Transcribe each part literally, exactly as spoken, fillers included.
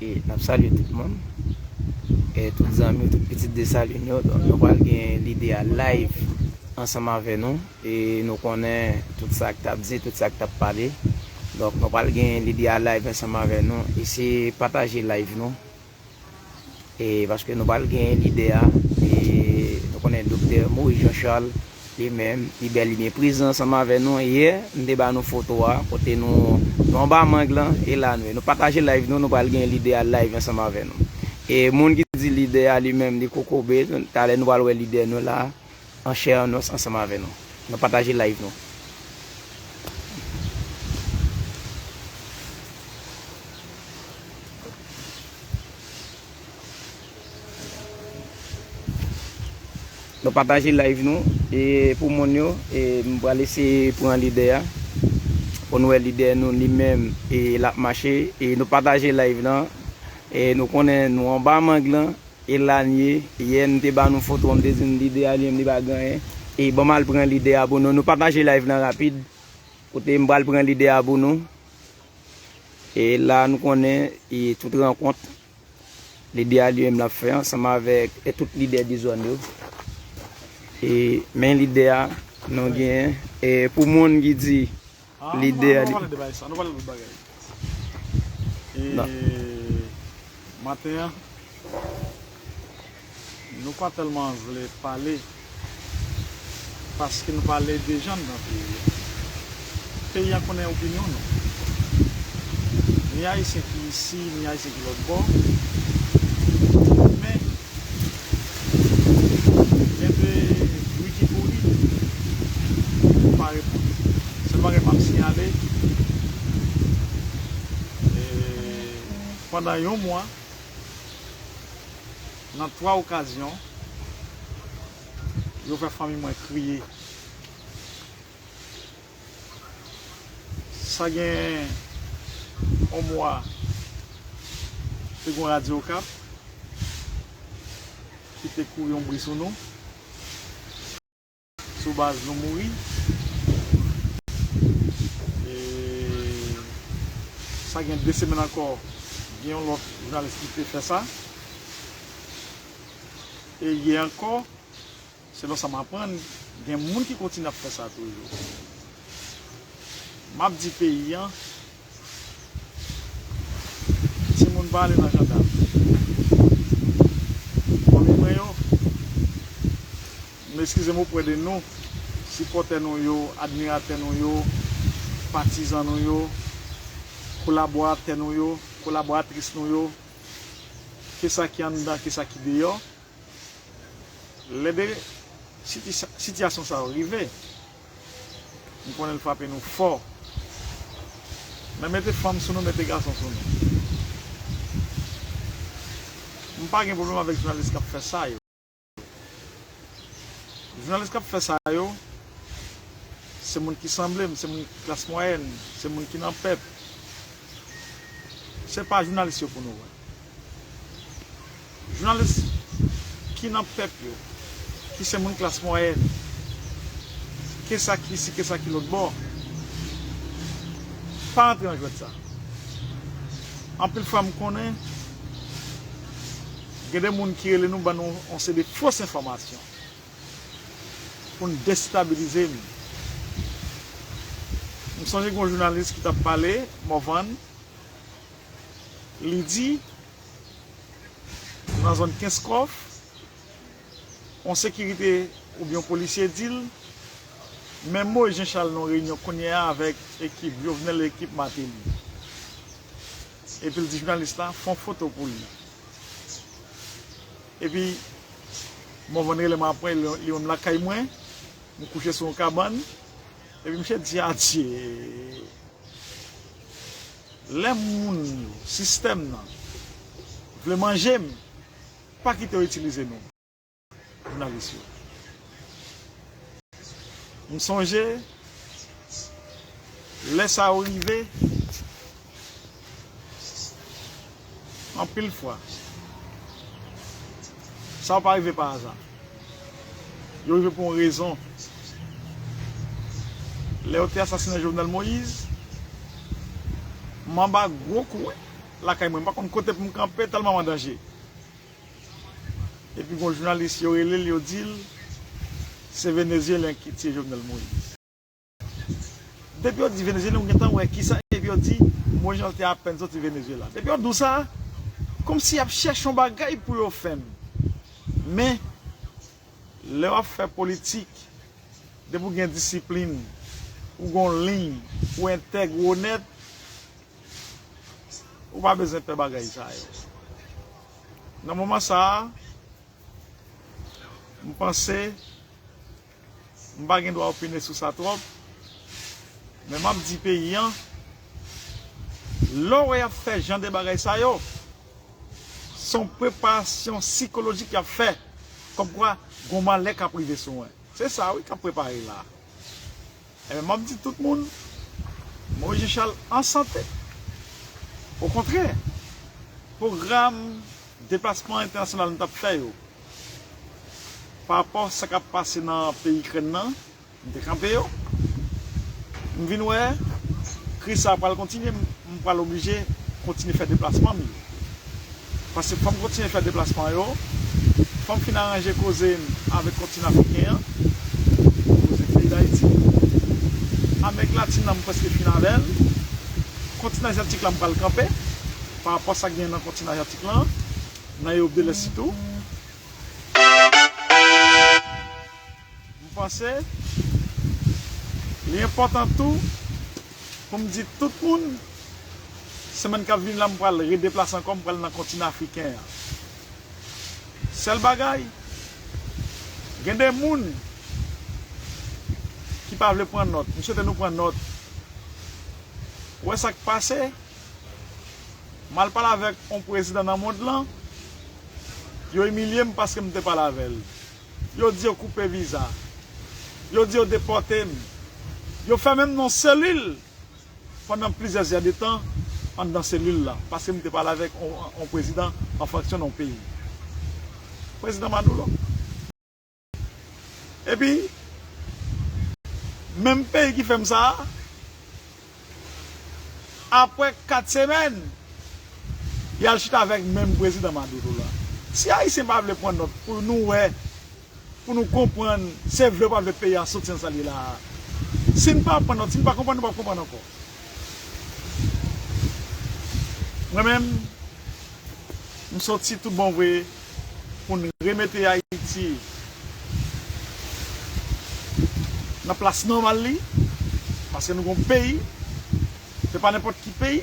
E n ap salye tout moun, e tout zanmi, tout pitit Desalin yo. Donk, nou pral gen lidè a live ansanm avè nou. E nou konnen tout sa k t ap di, tout sa k t ap pale. Donk, nou pral gen lidè a live ansanm avè nou. E se pataje live nou. E paske nou pral gen lidè a, e nou konnen Doktè Moïse Jean Charles, li menm, li bèl, li byen prezan ansanm avè nou. Yè, m te ba nou foto a, kote nou, nou anba mang lan, e la nou ye. Nou pataje live nou, nou pral gen lidè a live ansanm avè nou. E moun ki di lidè a li menm, li kokobe, talè nou pral wè lidè nou la, an chè, an os, ansanm avè nou. Nou pataje live nou. Nou pataje live nou, e pou moun yo, e m pral eseye pran lidè a, pou nou wè lidè nou li menm, e l ap mache, e nou pataje live lan, e nou konnen nou anba mang lan, e la n ye, yè n te ba nou foto, m te di n lidè a li menm li pa gen anyen, e ban m al pran lidè a pou nou, nou pataje live lan rapid, kote m pral pran lidè a pou nou, e la nou konnen, e tout rankont, lidè a li menm l ap fè ansanm avèk, e tout lidè de zòn yo. E men lidè a nou genyen. E pou moun ki di lidè a li. Ah, nou pa pale de bagay sa, nou pale de bagay. E maten an, nou pa tèlman vle pale. Paske nou pa lè dejann nan peyi a. Peyi a konnen opinyon nou. Ni Ayisyen ki isi, ni Ayisyen ki lòt bò. Men, gen de bri ki kouri, nou pa reponn. Sèl bagay m ap siyale, e, pandan yon mwa, nan twa okazyon, yo fè fanmi mwen kriye. Sa gen yon mwa, te gen yon radyo Okap ki te kouri yon bri sou nou, sou baz nou mouri. E sa gen de semèn ankò, gen yon lòt jounalis ki te fè sa. E yè ankò, selon sa m aprann, gen moun ki kontinye ap fè sa toujou. M ap di peyi a, timoun pa ale nan jandam. Fanmi mwen yo, m eskize m oprè de nou, sipòtè nou yo, admiratè nou yo, patizan nou yo, kolaboratè nou yo, kolaboratris nou yo, ke sa ki anndan, ke sa ki deyò. Lè de siti-, sitiyasyon sa yo rive, m konnen l frape nou fò. Men mete fanm sou nou, mete gason sou nou. M pa gen pwoblèm avèk jounalis k ap fè sa yo. Jounalis k ap fè sa yo, se moun ki sanble m, se moun klas mwayèn, se moun ki nan pèp. Se pa jounalis yo pou nou wè. Jounalis ki nan pèp yo, ki se moun klas mwayèn, ke sa ki isi, ke sa ki lòt bò, pa antre nan jwèt sa. Anpil fwa m konnen, gen de moun ki rele nou, ban nou yon seri de fos enfòmasyon pou n destabilize m. M sonje gen yon jounalis ki t ap pale, Morvan, li di, nan zòn Kenskòf, yon sekirite oubyen yon polisye di l, men Moïse Jean Charles nan yon reyinyon kounye a avèk ekip Jovenel, ekip Martelly. Epi l di jounalis la, fè yon foto pou li. Epi, Morvan rele m apre, li, li wè m lakay mwen, m kouche sou yon kabann, epi misye di, adye. Lè moun yo, sistèm nan, vle manje m, pa kite yo itilize nou, jounalis yo. M sonje, lè sa yo rive, anpil fwa, sa yo pa rive pa aza. Yo rive pou yon rezon. Lè yo te asasinen Jovenel Moïse, m anba gwo kou, wi. lakay mwen. M pa konn kote pou m kanpe, tèlman m an danje. Epi gon jounalis, yo rele l, yo di l, se Venezyelyen ki tiye Jovenel Moïse. Depi yo di Venezyelyen, ou gentan wè kisa, epi yo di, Moïse Jean te apèn soti Venezyela. Depi yo di w sa, kòmsi y ap chèche yon bagay pou yo fè m. Men, lè w ap fè politik, depi w gen disiplin, ou gon liy, ou entèg, ou onèt, ou pa bezwen pè bagay sa yo. Nan moman sa a, m panse, m pa gen dwa opine sou sa twòp, men m ap di peyi an, lè w wè y ap fè jan de bagay sa yo, se yon preparasyon sikolojik y ap fè, kòmkwa gon malè k ap rive sou mwen. Se sa, wi, k ap prepare la. Ebyen, m ap di tout moun, Moïse Jean Charles an sante. Okontrè, pwogram deplasman entènasyonal nou t ap fè yo, pa rapò sa k ap pase nan peyi Ikrèn nan, m te kanpe yo. M vin wè, kriz sa a pral kontinye, m, m pral oblije kontinye fè deplasman m yo. Paske fò m kontinye fè deplasman yo, fò m fin aranje koze m avèk kontinan afriken an, koze peyi Dayiti. Amerik Latin nan, m prèske fin avè l. Kontinan azyatik la, m pral kanpe, pa rapò sa k genyen nan kontinan azyatik lan, nan Ewòp de Lès sitou. M panse li enpòtan tou pou m di tout moun, semèn k ap vini la, m pral redeplase ankò, m pral nan kontinan afriken an. Sèl bagay, gen de moun ki pa vle pran nòt. M swete nou pran nòt. Ou wè sa k pase? M al pale avèk yon prezidan nan mond lan, yo imilye m paske m te pale avè l. Yo di yo koupe viza. Yo di yo depòte m. Yo fèmen m nan yon selil pandan plizyè zè de tan anndan selil la, paske m te pale avèk yon, yon prezidan an fraksyon nan yon peyi. Prezidan Maduro. Epi, menm peyi ki fè m sa a, apre kat semèn, y al chita avèk menm prezidan Maduro la. Si Ayisyen pa vle pran nòt pou nou wè, pou nou konprann, se vle ou pa vle peyi a soti nan sa l ye la a. Si n pa pran nòt, si n pa konprann, nou p ap konprann ankò. Mwen menm, m soti tout bon vre pou n remete Ayiti nan plas nòmal li, paske nou gon peyi, se pa nenpòt ki peyi,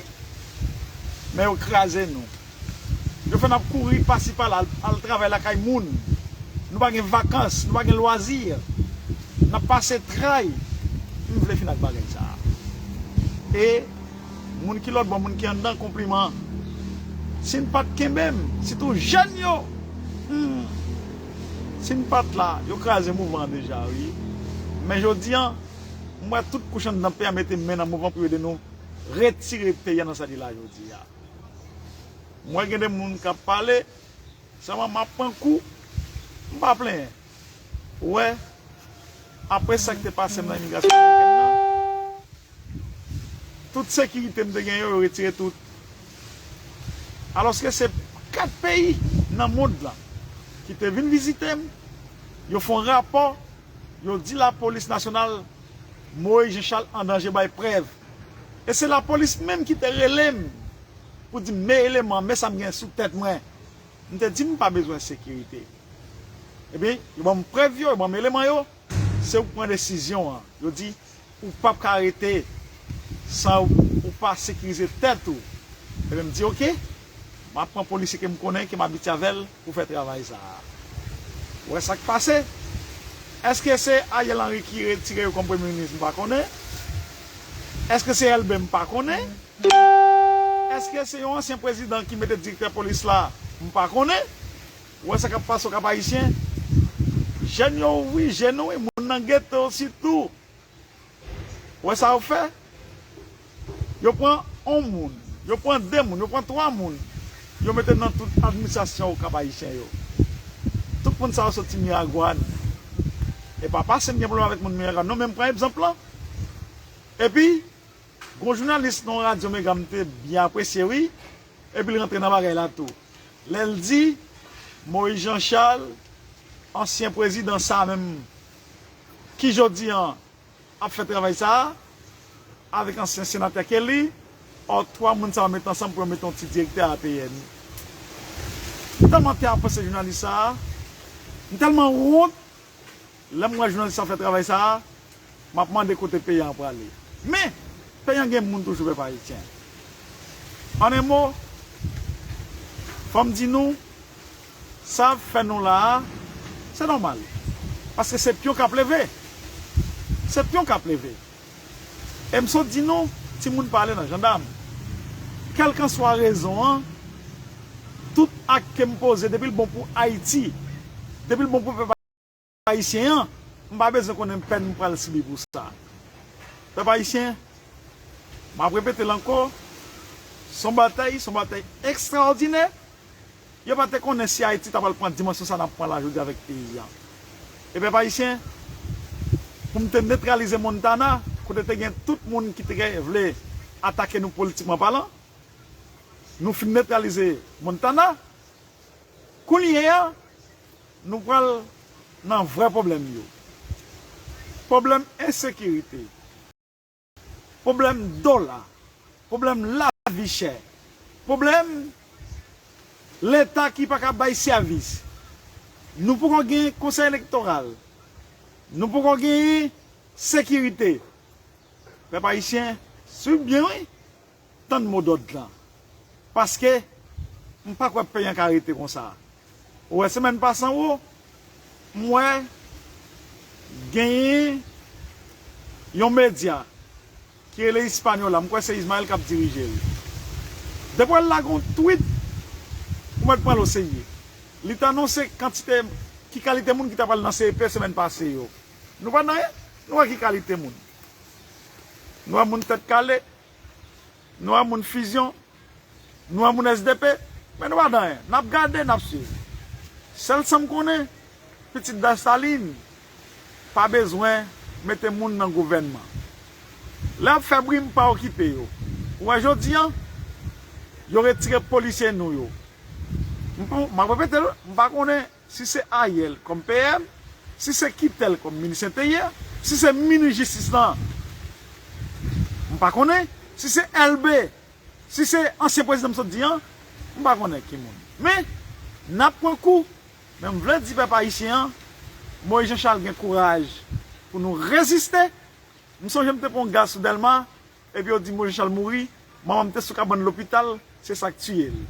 men yo kraze nou. Yo fè n ap kouri pasi pala, al, al travay lakay moun. Nou pa gen vakans, nou pa gen lwazi. N ap pase tray. M vle fin ak bagay sa a. E moun ki lòt bò, moun ki anndan, konpliman. Si n pa t kenbe m, sitou jèn yo, hmm, si n pa t la, yo kraze mouvman an deja, wi. Men jodi a, m wè tout kouch anndan peyi a mete men nan mouvman pou yo ede nou retire peyi a nan sa li la jodi a. M wè gen de moun k ap pale, sèlman m ap pran kou, m pa plenyen. Ou wè, apre sa k te pase m nan imigrasyon amerikèn nan, tout sekirite m te gen yo, yo retire tout. Alòske se kat peyi nan mond lan ki te vin vizite m, yo fè yon rapò, yo di lapolis nasyonal, Moïse Jean Charles an danje, bay prèv. E se lapolis menm ki te rele m pou di m, men eleman, men sa m gen sou tèt mwen. M te di m pa bezwen sekirite. Ebyen, yo ban m prèv yo, yo ban m eleman yo. Se ou k pran desizyon an. Yo di, ou p ap ka rete san ou pa sekirize tèt ou. Ebyen, m di, oke, m ap pran polisye ke m konnen, ke m abitye avè l pou fè travay sa a. Ou wè sa k pase? Èske se Ariel Henry ki retire yo kòm premye minis? M pa konnen. Èske se Elbé? M pa konnen. Èske se yon ansyen prezidan ki mete direktè polis la? M pa konnen. Ou wè sa k ap pase Okap Ayisyen? Jèn yo ouvri je nou, wi, moun nan geto sitou. Ou wè sa yo fè? Yo pran yon moun, yo pran de moun, yo pran twa moun, yo mete nan tout administrasyon Okap Ayisyen yo. Tout moun sa yo soti Miragwàn. E pa paske m gen pwoblèm avèk moun Miragwàn, non, men m pran egzanp lan. Epi, gon jounalis nan yon radyo Mega m te byen apresye, wi. Epi l rantre nan bagay la tou. Lè l di, Moïse Jean Charles, ansyen prezidan sa menm, ki jodi an ap fè travay sa a, avèk ansyen senatè Kelly, ò, twa moun sa yo met ansanm pou yo mete yon ti direktè A P N. M tèlman te apresye jounalis sa a, m tèlman wont, lè m wè jounalis sa ap fè travay sa a, m ap mande kote peyi a prale. Men, peyi a gen moun toujou, pèp ayisyen. An en mo, fò m di nou, sa ap fè nou la a, se nòmal. Paske se pyon k ap leve. Se pyon k ap leve. E m sot di nou, timoun pa ale nan jandam. Kèlkanswa rezon an, tout ak ke m poze, depi l bon pou Ayiti, depi l bon pou pèp ayisyen an, m pa bezwen konnen pèn m pral sibi pou sa. Pèp ayisyen, m ap repete l ankò, se yon batay, se yon batay ekstraòdinè. Yo pa te konnen si Ayiti ta pral pran dimansyon sa n ap pran la jodi avèk peyi a. E pèp ayisyen, pou m te netralize Montana, kote te gen tout moun ki te vle atake nou politikman palan, nou fin netralize Montana. Kounye a, nou pral nan vrè pwoblèm yo. Pwoblèm ensekirite, pwoblèm dola, pwoblèm lavi chè, pwoblèm Leta ki pa ka bay sèvis. Nou poko gen konsèy elektoral. Nou poko gen sekirite. Pèp ayisyen, swiv byen wi. Tann modòd lan. Paske, m pa kwè peyi an ka rete konsa. Ou wè, semèn pase an wo, m wè genyen yon medya ki rele Hispaniola, m kwè se Ismaël k ap dirije l. Depi l lage yon tweet, ou mèt pran l oserye. Li t anonse kantite, ki kalite moun ki ta pral nan C E P semèn pase yo. Nou pa nan anyen, nou wè ki kalite moun. Nou wè moun tèt kale, nou wè moun fizyon, nou wè moun S D P, men nou pa nan anyen. N ap gade, n ap swiv. Sèl sa m konnen, pitit Desalin pa bezwen mete moun nan gouvènman. Lè y ap fè bri, m pa okipe yo. Ou wè jodi an, yo retire polisye nou yo. M pou, m ap repete l, m pa konnen si se Ariel kòm P M, si se Kittel kòm minis enteryè, si se minis jistis lan, m pa konnen, si se Elbé, si se ansyen prezidan m sot di an, m pa konnen ki moun. Men, n ap pran kou, men m vle di pèp ayisyen an, Moïse Jean Charles gen kouraj pou nou reziste. M sonje m te pran yon gaz sou Dèlma, epi yo di Moïse Jean Charles mouri, manman m te sou kabann lopital, se sa k tiye l.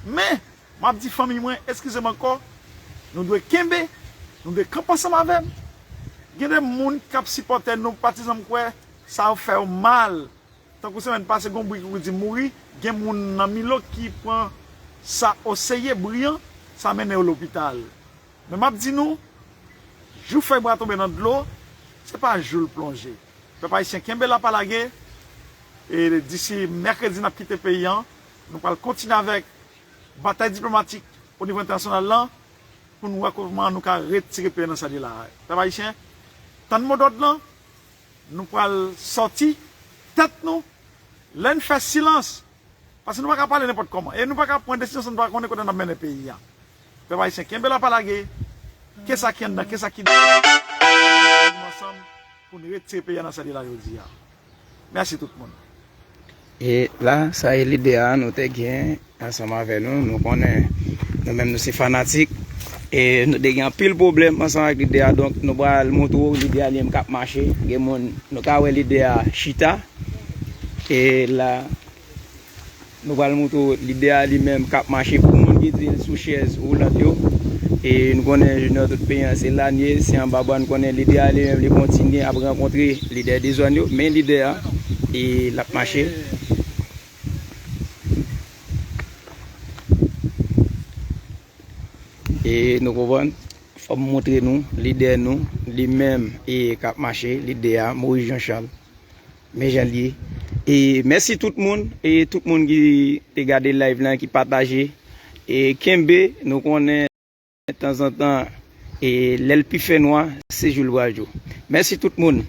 Men, m ap di fanmi mwen, eskize m ankò, nou dwe kenbe, nou dwe kanpe ansanm avè m. Gen de moun k ap sipòte nou, patizan m kwè sa yo fè yo mal. Tankou semèn pase, gen yon bri ki di mouri, gen moun nan Milo ki pran sa oserye, bri an, sa mennen yo lopital. Men m ap di nou, jou fèy bwa tonbe nan dlo, se pa jou l plonje. Pèp ayisyen, kenbe la pa lage, e disi mèkredi n ap kite peyi an, nou pral kontinye avèk batay diplomatik o nivo entènasyonal lan, pou n wè kòman nou ka retire peyi an nan sa li la. Pèp ayisyen, tann modòd lan, nou pral sòti tèt nou, lè n fè silans, paske nou pa ka pale nenpòt kòman, e nou pa ka pran desizyon san nou pa konnen kote n ap mennen peyi a. Pèp ayisyen, kenbe la pa lage, ke sa ki anndan, ke sa ki deyò, nou ansanm pou n retire peyi a nan sa li la jodi a. Mèsi tout moun. E la, sa e lidè a nou te gen ansanm avè nou. Nou konnen nou menm nou se fanatik. E nou te gen anpil pwoblèm ansanm ak lidè a. Donk, nou pral montre w lidè a li menm k ap mache. Gen moun, nou ka wè lidè a chita. E la, nou pral montre w lidè a li menm k ap mache. Pou moun ki di l sou chèz woulant yo. E nou konnen Junior tout peyi an se la n ye, se anba bwa n konnen lidè a li menm li kontinye ap rankontre lidè de zòn yo. Men lidè a, e l ap mache. E nou konprann, fò m montre nou, lidè nou, li menm, e k ap mache, lidè a, Moïse Jean Charles. Men jan l ye. E mèsi tout moun, e tout moun ki te gade live lan, ki pataje. E kenbe, nou konnen tanzantan, e lè l pi fè nwa, se jou l pral jou. Mèsi tout moun.